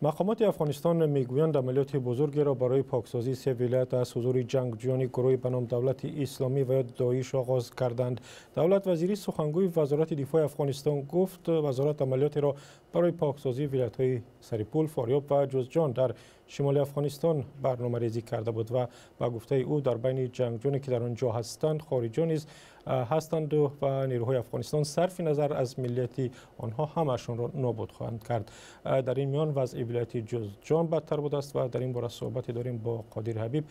Мақомоти Афғонистон мегӯянд, амалиёти бузургеро барои поксозии се вилоят аз ҳузури ҷангҷӯёни гурӯҳи ба ном Давлати Исломӣ ва ё Доиш оғоз карданд. Давлат Вазирӣ, сухангӯи Вазорати дифои Афғонистон, гуфт, вазорат амалиётеро барои поксозии вилоятҳои Сарипул, Форёб ва Ҷузҷон дар шимоли Афғонистон барномарезӣ карда буд ва ба гуфтаи ӯ, дар байни ҷангҷӯёне, ки дар он ҷо ҳастанд, хориҷиён низ ҳастанд ва нерӯҳои Афғонистон сарфи назар аз миллияти онҳо ҳамаашонро нобуд хоҳанд кард. Дар ин миён вазъи вилояти Ҷузҷон бадтар будааст ва дар ин бора суҳбате дорем бо Қодир Ҳабиб,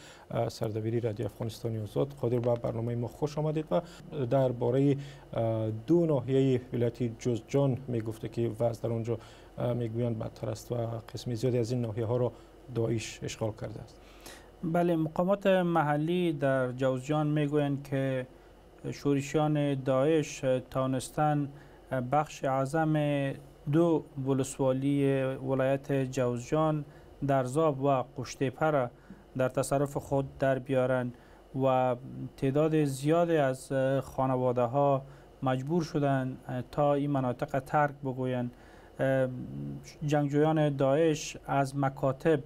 сардабири Радиои Афғонистони Озод. Қодир, ба барномаи мо хуш омадед ва дар бораи ду ноҳияи вилояти Ҷузҷон мегуфте, ки вазъ дар он ҷо мегӯянд бадтар аст ва қисми зиёде аз ин ноҳияҳоро Доиш ишғол кардааст. Бале, мақомот маҳаллӣ дар Ҷавзҷон мегӯянд, ки шӯришиёни Доиш тавонистанд бахши аъзами ду ولسوالی ولایت جوزجان، درزاب و قوشتیپه را در تصرف خود در بیارن و تعداد زیادی از خانواده ها مجبور شدند تا این مناطق ترک بگویند. جنگجویان داعش از مکاتب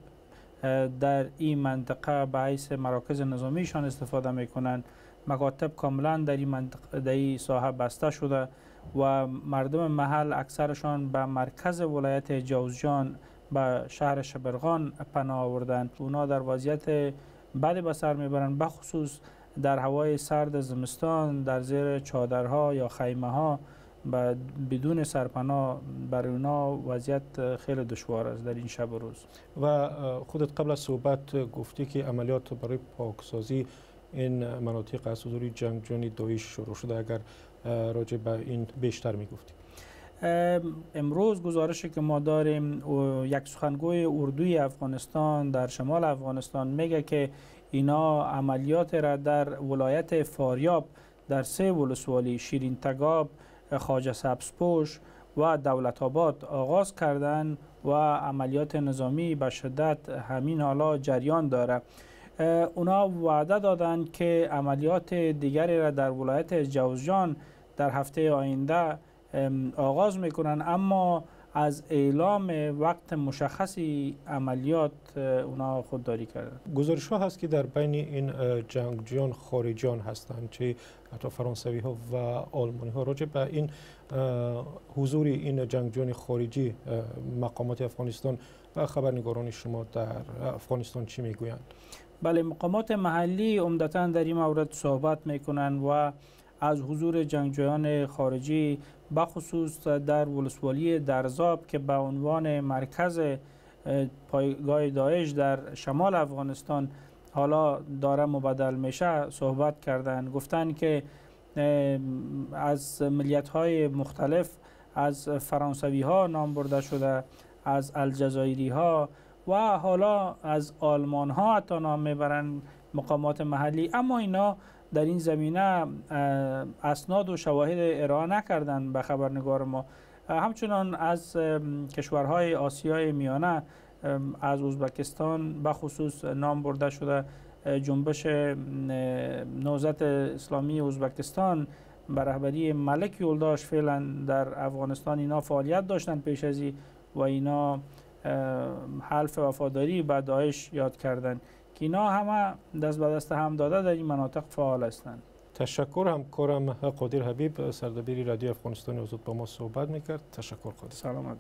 در این منطقه به حیث مراکز نظامیشان استفاده میکنند. مکاتب کاملا در این منطقه، در این ساحه بسته شده و مردم محل اکثرشان به مرکز ولایت جوزجان، به شهر شبرغان پناه آوردند. اونا در وضعیت بد به سر میبرند، بخصوص در هوای سرد زمستان، در زیر چادرها یا خیمه ها بدون سرپناه، برای اونا وضعیت خیلی دشوار است در این شب و روز. و خودت قبل از صحبت گفتی که عملیات برای پاکسازی این مناطق از حضور جنگجویان داعش شروع شده. اگر راجع به این بیشتر میگفتی. امروز گزارشی که ما داریم، یک سخنگوی اردوی افغانستان در شمال افغانستان میگه که اینا عملیات را در ولایت فاریاب در سه ولسوالی شیرین تگاب، خواجه سبزپوش و دولت آباد آغاز کردن و عملیات نظامی به شدت همین حالا جریان داره. اونا وعده دادند که عملیات دیگری را در ولایت جوزجان در هفته آینده آغاز میکنن، اما از اعلام وقت مشخصی عملیات اونا خودداری کردن. گزارش ها هست که در بین این جنگجویان خارجیان هستند، چه حتی فرانسوی ها و آلمانی ها. راجع به این حضور این جنگجویان خارجی، مقامات افغانستان و خبرنگاران شما در افغانستان چی میگویند؟ بله، مقامات محلی عمدتا در این مورد صحبت میکنند و از حضور جنگجویان خارجی، بخصوص در ولسوالی درزاب که به عنوان مرکز پایگاه داعش در شمال افغانستان حالا داره مبدل میشه، صحبت کردن. گفتن که از ملیت های مختلف، از فرانسوی ها نام برده شده، از الجزایری ها و حالا از آلمان ها حتی نام میبرن مقامات محلی، اما اینا در این زمینه اسناد و شواهد ارائه نکردن به خبرنگار ما. همچنان از کشورهای آسیای میانه، از ازبکستان به خصوص نام برده شده. جنبش نهضت اسلامی ازبکستان به رهبری ملک یولداش فعلا در افغانستان اینا فعالیت داشتن پیش از و اینا حلف وفاداری به داعش یاد کردن که اینا همه دست به دست هم داده در این مناطق فعال هستند. تشکر. همکارم قادر حبیب، سردبیر رادیو افغانستان آزاد، با ما صحبت میکرد. تشکر قادر. سلامت.